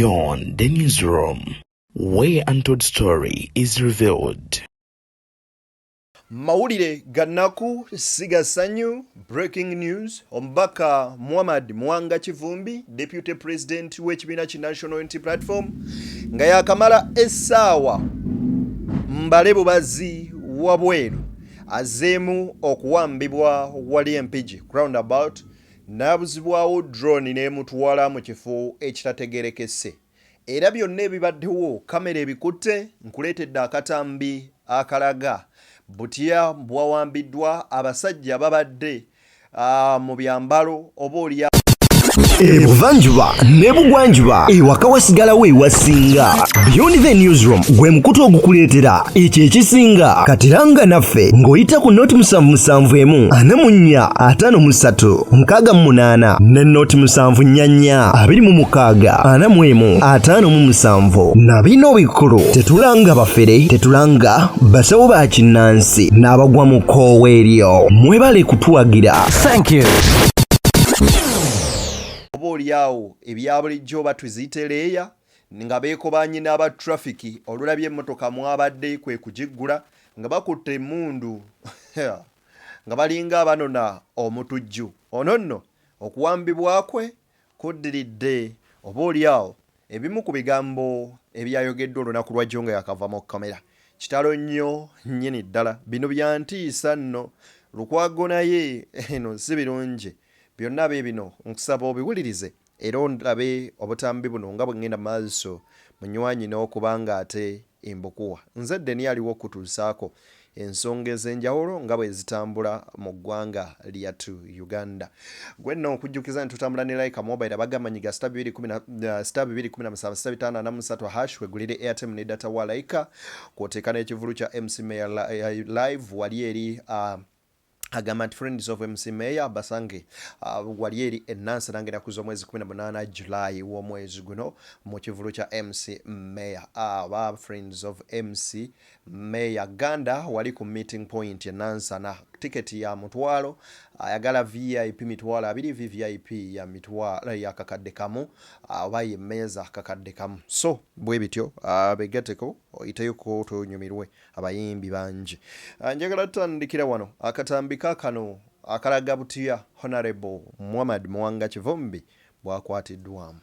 Beyond the Newsroom, where untold story is revealed. Mawulire ga nnaku si ga ssanyu. Breaking news, omubaka Muhammad Muwanga Kivumbi, Deputy President w'ekibiina ki National Unity Platform, nga yakamala essaawa mbale bubazi wabweru, azzeemu okuwambibwa wali Empigi roundabout n'abuzibwawo drone n'emutwala mu kifo ekitategerekese. Era byonna ebibaddewo kamera ebikutte, nkuleetedde akatambi akalaga butya bwawambiddwa abasajja babadde mu byambalo oba olya Ebuvanjuba n'ebugwanjuba ewaka wasigalawo ewasinga. Beyond the Newsroom gwe mukutu ogukuleetera ekyo ekisinga. Katiranga naffe ng'oyita ku noti 771 44 53 68 ne noti 744 26 41 57. Na bino bikulu, tetulanga bafere, tetulanga basawo ba kinnansi n'abagwa mu kkoowa eryo. Mwebale kutuwagira. Thank you. Oba olyawo ebya bulijjo oba tuziyite leeya, nga beekobaanye n'aba traffic olulabye emmotoka mwabadde kwe kugiggula nga bakutte emmundu nga balinga abanona omutujju. Ono nno okuwambibwa kwe kuddiridde oba olyawo ebimu ku bigambo ebyayogeddwa olunaku lwajjo nga yakava mu kkomera. Kitalo nnyo nnyini ddala, bino bya ntiisa nno. Lukwago naye eno si birungi. Byonna biibino nkusaba obiwulirize era olabe obutambi buno nga bwe ŋŋenda maaso munywanyi n'okuba ng'ate mbukuwa. Nze Deni aliwo okukutuusaako ensonga ez'enjawulo nga bwe zitambula mu ggwanga lyattu Uganda. Gwe nno nkujjukiza nti tutambula ne Laika Mobile abagamba nyiga star bibiri kumi na star 217 star 543 hash wegulire airtime ne data wa Laika kw'oteeka n'ekivvulu kya MC Mayor Live wali eri agamba nti Friends of MC Mayor basange wali eri e Nansana ng'ennaku z'omwezi 18 July w'omwezi guno mu kivvulu kya MC Mayor. Aba Friends of MC Mayor Ganda wali ku meeting point e Nansana. Tiketi ya mutwalo, ayagala VIP 20,000, VVIP ya mitwalo ya 1,000 oba ye mmeeza 1,000. So bwe bityo begateko oyiteyoko tonyumirwe abayimbi bangi. Njagala tutandikira wano akatambi kakano akalaga butya Honorable Muhammad Muwanga Kivumbi bw'akwatiddwamu.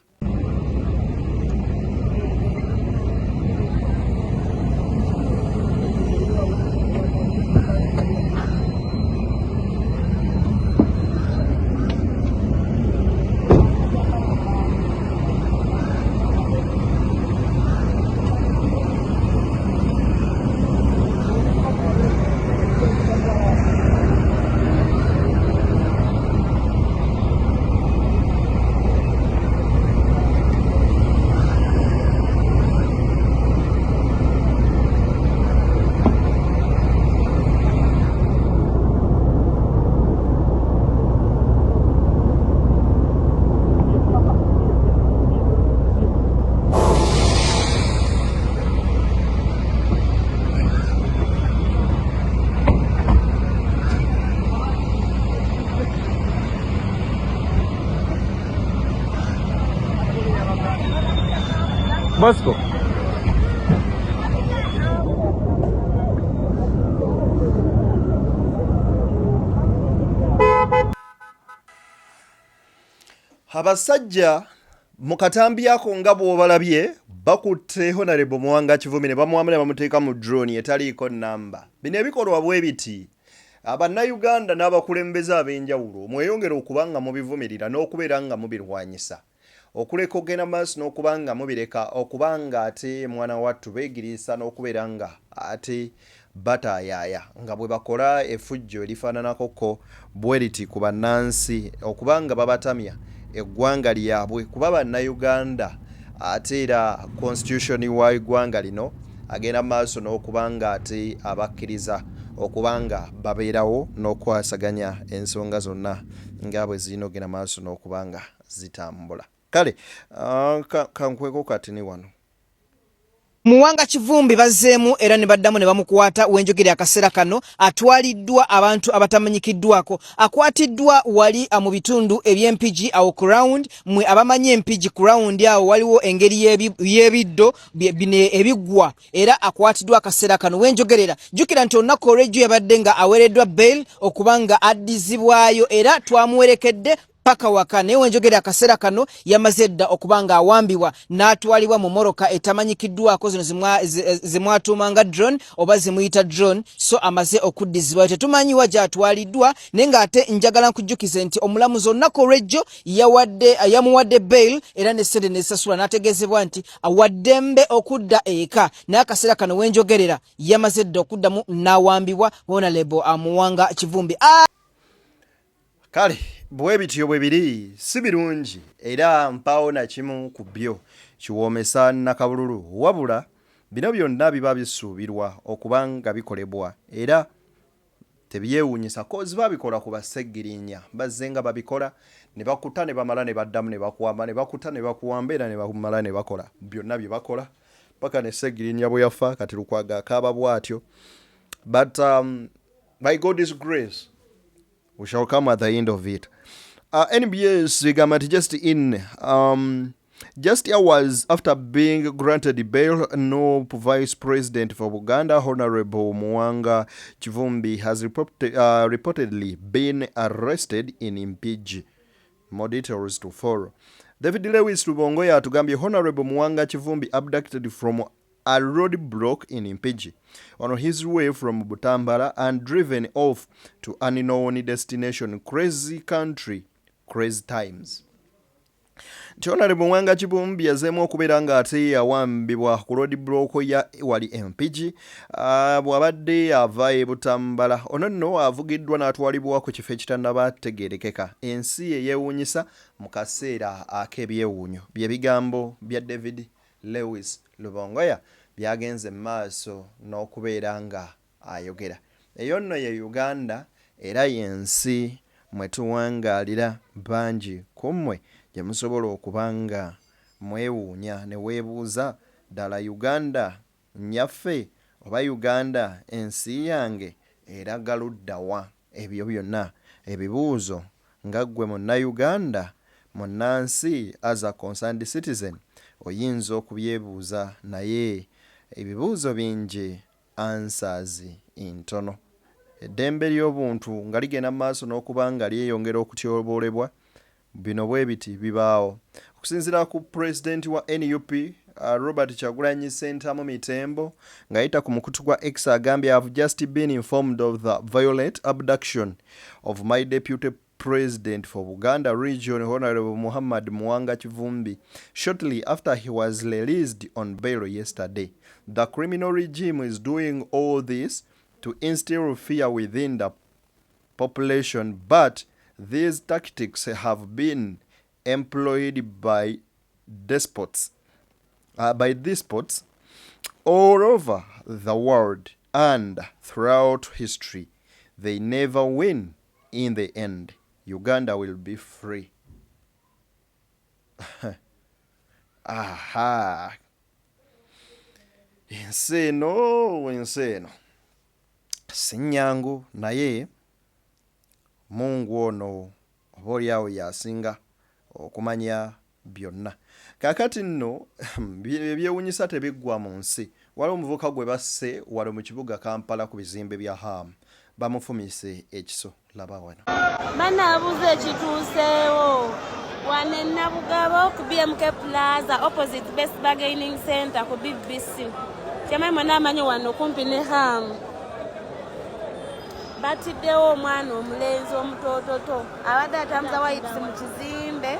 Bosco. Abasajja mu katambi ako nga bw'obalabye bakutte Honorable Muwanga Kivumbi ne bamuwamba ne bamuteeka mu drone etaliiko nnamba. Bino ebikolwa bwe biti Bannayuganda n'abakulembeze ab'enjawulo mweyongere okuba nga mubivumirira n'okubeera nga mubirwanyisa. Okuleka okugenda mu maaso n'okuba nga mubireka okuba nga ate mwana wattu beegiriisa n'okubeera nga ate bataayaaya nga bwe bakola efujjo erifaananako ko bwe liti ku bannansi okuba nga babatamya eggwanga lyabwe kuba Bannayuganda ate era Constitution wa eggwanga lino agenda mu maaso n'okuba nga ate abakkiriza okuba nga babeerawo n'okukwasaganya ensonga zonna nga bwe zirina okugenda mu maaso n'okuba nga zitambula. Kale kankweko katini wano. Muwanga Kivumbi bazzeemu era ne baddamu ne bamukwata. Wenjogera akaseera kano atwaliddwa abantu abatamanyikiddwako. Akwatiddwa wali mu bitundu eby'Empigi awo ku round. Mwe abamanyi Empigi ku round awo waliwo engeri y'ebiddo bino ebiggwa, era akwatiddwa akaseera kano wenjogerera. Jjukira nti olunaku olw'ejjo yabadde nga aweereddwa bail okuba nga addizibwayo, era twamuwerekedde paka waka, naye wenjogera akaseera kano yamaze dda okuba nga awambibwa n'atwalibwa mu moroka etamanyikiddwako, zino zemwatuuma nga drone oba zemuyita drone. So amaze okuddizibwayo, tetumanyiwa gy'atwaliddwa. Naye ng'ate njagala nkujjukize nti omulamuzi olunaku olw'ejjo yamuwadde bail era ne ssente nezisasula, n'ategeezebwa nti awaddembe okudda eka, naye akaseera kano wenjogerera yamaze dda okuddamu n'awambibwa Honorable Muwanga Kivumbi. Kale bwe bityo bwe biri, si birungi era mpaawo na kimu ku byo kiwoomesa nnakabululu, wabula bino byonna biba bisuubirwa okuba nga bikolebwa era tebyewuunyisa, 'cause babikola ku Basseggirinya. Bazze nga babikola ne bakuta ne bamala ne baddamu ne bakuwamba, ne bakuta ne bakuwamba, era ne bamala ne bakola byonna bye bakola paka ne Sseggirinya bwe yafa. Kati Lukwago akaaba bw'atyo, but by God's grace we shall come at the end of it. NBS egamba nti just in, just hours after being granted bail, NUP Vice President for Buganda, Honorable Muwanga Kivumbi, has reportedly been arrested in Mpigi. More details to follow. David Lewis Rubongoya atugambye Honorable Muwanga Kivumbi abducted from a roadblock in Mpigi on his way from Butambala and driven off to unknown destination. Crazy country, crazy times. Nti Honorable Muwanga Kivumbi yazeemu okubeera ng'ate yawambibwa ku roadblock ya wali Empigi bw'abadde ava e Butambala. Ono nno avugiddwa n'atwalibwa ku kifo ekitannaba tegeerekeka. Ensi eyeewuunyisa mu kaseera ak'ebyewuunyo, bye bigambo bya David Lewis Rubongoya byagenze mu maaso n'okubeera nga ayogera. Eyo nno ye Uganda era y'ensi mwe tuwangaalira. Bangi ku mmwe gye musobola okuba nga mwewuunya ne weebuuza, ddala Uganda nnyaffe oba Uganda ensi yange eraga ludda wa? Ebyo byonna ebibuuzo nga ggwe Munnayuganda, munnansi, as a concerned citizen oyinza okubyebuuza, naye ebibuuzo bingi, answers ntono. Eddembe ly'obuntu nga ligenda mu maaso n'okuba nga lyeyongera okutyoboolebwa, bino bwe biti bibaawo. Okusinziira ku pulezidenti wa NUP, Robert Kyagulanyi Ssentamu Mitembo, ng'ayita ku mukutu gwa X agambye, "Have just been informed of the violent abduction of my deputy president for Buganda region, Honorable Muhammad Muwanga Kivumbi, shortly after he was released on bail yesterday. The criminal regime is doing all this to instill fear within the population, but these tactics have been employed by despots all over the world and throughout history. They never win in the end. Uganda will be free." Aha, ensi eno, ensi eno si nnyangu, naye Mungu ono oba oliawo yasinga okumanya byonna. Kaakati nno ebyewunyisa tebiggwa mu nsi. Waliwo omuvubuka gwe basse wano mu kibuga Kampala ku bizimbe bya Ham, bamufumise ekiso. Laba wano. Banaabuuza ekituuseewo wano e Nabugabo ku BMK Plaza, opposite Best Bargaining Center ku BBC. Kyamanyi mwena amanyi wano kumpi ne Ham, batiddewo omwana omulenzi omutoototo abadde atambuza wipes mu kizimbe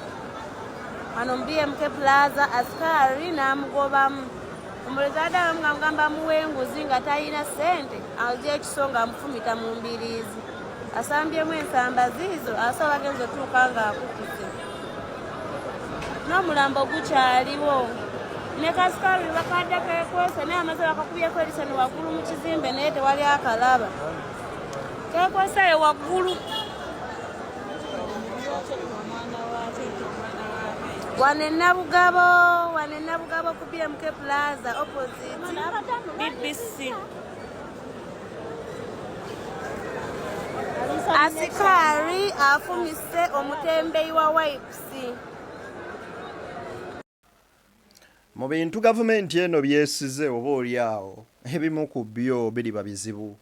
wano mu BMK Plaza. Asikaari n'amugobamu. Omulenzi abadde abamu nga mugamba amuwa enguzi nga talina ssente, aja ekiso nga amufumita mu mbiriizi, asambyemu ensamba ziizo. Asawo bagenza otuuka nga akukuse n'omulambo gukyaliwo, ne kasikaari bakadde kekwese, naye amaze bakakubyeko erisoni waggulu mu kizimbe, naye tewali akalaba kekweseyo waggulu. Wano e Nabugabo, wano e Nabugabo. Nabugabo ku BMK Plaza opposite BBC. Asikaari afumise omutembeyi wa wipes. Mu bintu gavumenti eno byesize oba oli awo ebimu ku byo biriba bizibu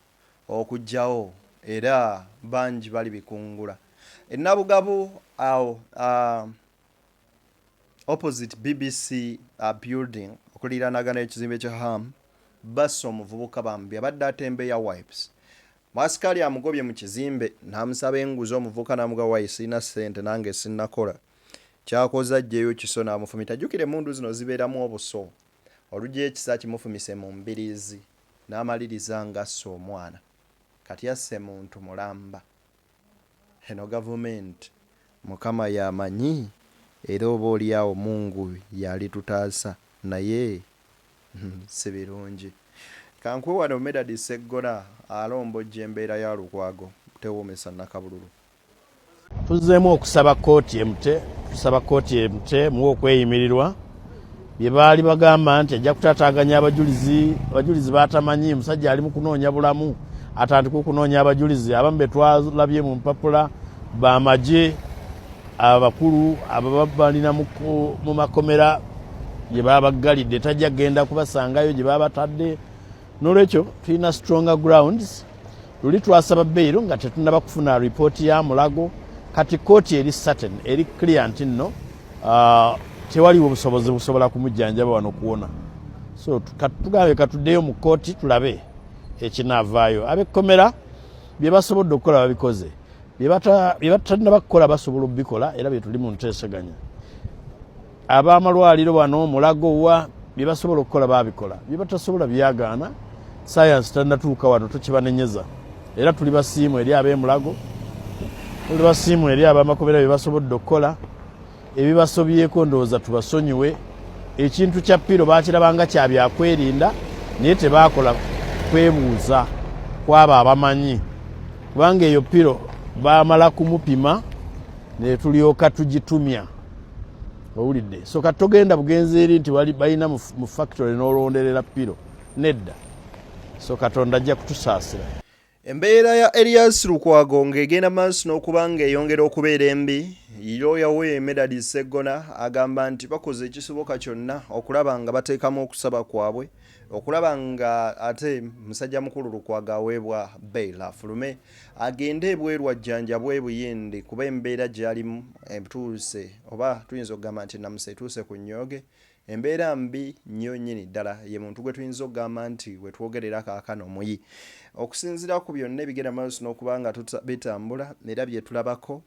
okuggyawo era bangi balibikungula. E Nabugabo awo uh, opposite BBC uh, building okuliraanagana ekizimbe kya Ham basse omuvubuka bambi abadde atembeeya wipes. Asikaali amugobye mu kizimbe n'amusaba enguzi omuvubuka n'amuga wayi sirina ssente nange sinnakola. Kyakoze aggyeyo kiso n'amufumita. Jjukira emmundu zino zibeeramu obuso. Olugya ekiso akimufumise mu mbiriizi n'amaliriza ng'asse omwana. Kati asse muntu mulamba. Eno gavumenti Mukama y'amanyi era oba oli awo Mungu y'alitutaasa naye si birungi. Kankuwe wano Medard Sseggona alombojja embeera ya Lukwago tewoomesa Nakabululu. Tuzzeemu okusaba kkooti emute, tusaba kkooti emute muwe okweyimirirwa bye baali bagamba nti ajja kutaataaganya abajulizi, abajulizi baatamanyi, omusajja ali mu kunoonya bulamu atandika okunoonya abajulizi abamu be twalabye mu mpapula bamagye abakulu ababalina mu makomera gye babaggalidde tajja kugenda kubasangayo gye babatadde. Nolwekyo tulina stronger grounds. Luli twasaba beyiro nga tetunaba kufuna ripooti ya Mulago. Kati kkooti eri certain, eri clear nti nno tewaliwo busobozi busobola kumujjanjaba wano kuwona. So tugambe katuddeyo mu kkooti tulabe ekinaavaayo. Ab'ekkomera bye basobodde okukola babikoze, bye batanaba kukola basobola okubikola, era bye tuli mu nteeseganya. Ab'amalwaliro wano Mulago wa bye basobola okukola babikola, bye batasobola byagaana. Sayansi tannatuuka wano, tukibanenyeza, era tuli basiimu eri ab'emulago, tuli basiimu eri ab'amakomera bye basobodde okukola. Ebibasobyeko ndowooza tubasonyiwe. Ekintu kya piro bakirabanga kya byakwerinda, naye tebaakola kwebuuza kwabo abamanyi, kubanga eyo piro bamala kumupima netulyoka tugitumya. Owulidde? So kati togenda bugenzi eri nti balina mu factory n'olonderera piro, nedda. So Katonda ajja kutusaasira. Embeera ya Erias Lukwago ng'egenda maaso n'okuba ng'eyongera okubeera embi, looya we Medard Sseggona agamba nti bakoze ekisoboka kyonna okulaba nga bateekamu okusaba kwabwe okulaba nga ate musajja mukulu Lukwago aweebwa bail afulume agende ebweru ajjanjabwe e Buyindi kuba embeera gy'alimu etuuse oba tuyinza okugamba nti Namusa etuuse ku nnyooge. Embeera mbi nnyo nnyini ddala. Ye muntu gwe tuyinza okugamba nti we twogerera kaakano muyi. Okusinziira ku byonna ebigenda mu maaso n'okuba nga bitambula era bye tulabako,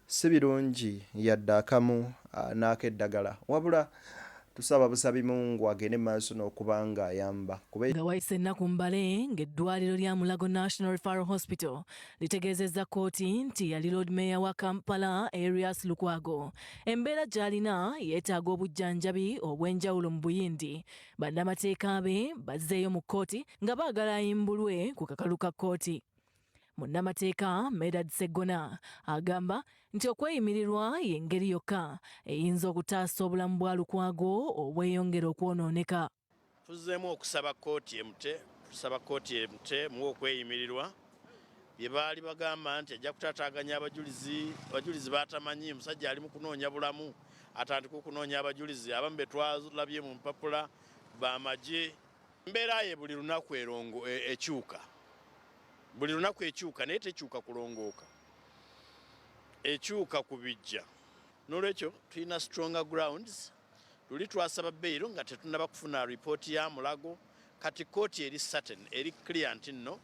si birungi yadde akamu n'akeddagala. Wabula tusaba busabi Mungu agende mu maaso n'okuba ng'ayamba kuba. Nga wayise ennaku mbale ng'eddwaaliro lya Mulago National Referral Hospital litegeezezza kkooti nti yali Lord Mayor wa Kampala Erias Lukwago embeera gy'alina yeetaaga obujjanjabi obw'enjawulo mu Buyindi, bannamateeka be bazzeeyo mu kkooti nga baagala ayimbulwe ku kakalu ka kkooti. Munnamateeka Medard Sseggona agamba nti okweyimirirwa y'engeri yokka eyinza okutaasa obulamu bwa Lukwago obweyongera okwonooneka. Tuzzeemu okusaba kkooti emute, tusaba kkooti emute muwe okweyimirirwa bye baali bagamba nti ajja kutaataaganya abajulizi, abajulizi baatamanyi, omusajja ali mu kunoonya bulamu atandika okunoonya abajulizi abamu be twalabye mu mpapula bamagye. Embeera ye buli lunaku erongo e, ekyuka, buli lunaku ekyuka, naye tekyuka kulongooka, ekyuka kubijja. N'olwekyo tulina stronger grounds. Luli twasaba beyiro nga tetunaba kufuna ripooti ya Mulago. Kati kkooti eri certain, eri clear nti nno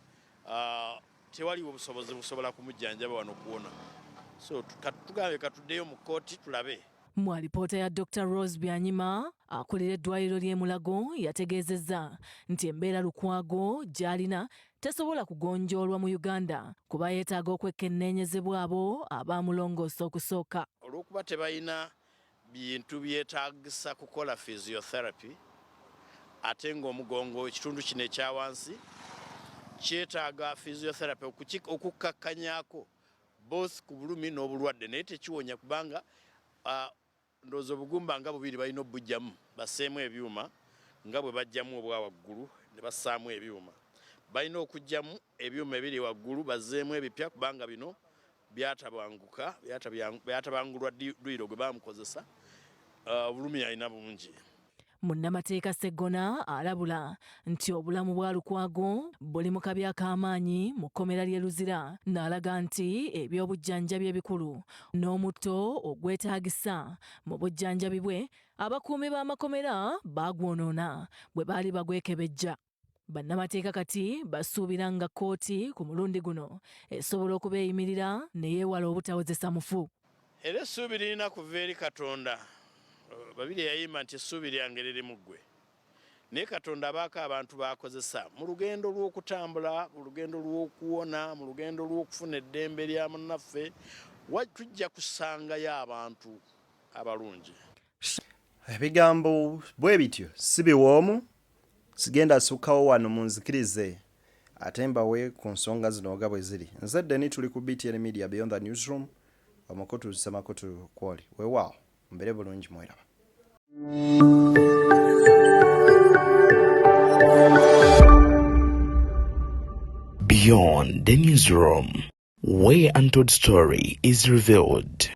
tewaliwo busobozi busobola kumujjanjaba wano kuwona. So tugambe katuddeyo mu kkooti tulabe. Mu alipoota ya Dokita Rose Byanyima akulira eddwaliro ly'e Mulago yategeezezza nti embeera Lukwago gy'alina tesobola kugonjoolwa mu Uganda kuba yeetaaga okwekenneenyezebwa abo abaamulongoosa okusooka. Olw'okuba tebalina bintu byetaagisa kukola physiotherapy ate ng'omugongo ekitundu kino ekya wansi kyetaaga physiotherapy okukkakkanyako both ku bulumi n'obulwadde, naye tekiwonya kubanga Ndowooza obugumba nga bubiri balina obujjamu basseemu ebyuma nga bwe baggyamu obwa waggulu ne bassaamu ebyuma. Balina okuggyamu ebyuma ebiri waggulu bazzeemu ebipya kubanga bino byatabanguka byatabangulwa dduyiro gwe baamukozesa uh, obulumi alina bungi. Munnamateeka Sseggona alabula nti obulamu bwa Lukwago buli mu kabi ak'amaanyi mu kkomera ly'e Luzira n'alaga nti eby'obujjanjabi ebikulu n'omutto ogwetaagisa mu bujjanjabi bwe abakuumi b'amakomera baagwonoona bwe baali bagwekebejja. Bannamateeka kati basuubira nga kkooti ku mulundi guno esobola okubeeyimirira ne yeewala obutawozesa mufu. Era essuubi lirina kuva eri Katonda. Babirye yayimba nti essuubi lyange liri mu ggwe. Naye Katonda abaako abantu b'akozesa mu lugendo lw'okutambula, mu lugendo lw'okuwona, mu lugendo lw'okufuna eddembe lya munnaffe. Tujja kusangayo abantu abalungi. Ebigambo bwe bityo si biwoomu Sigenda sukkawo wano munzikirize ate mbawe ku nsonga zino nga bwe ziri. Nze Deni tuli ku BTN Media Beyond the Newsroom, omukutu ssemakutu kwoli. Weewaawo mubeere bulungi mweraba. Beyond the Newsroom, where untold story is revealed.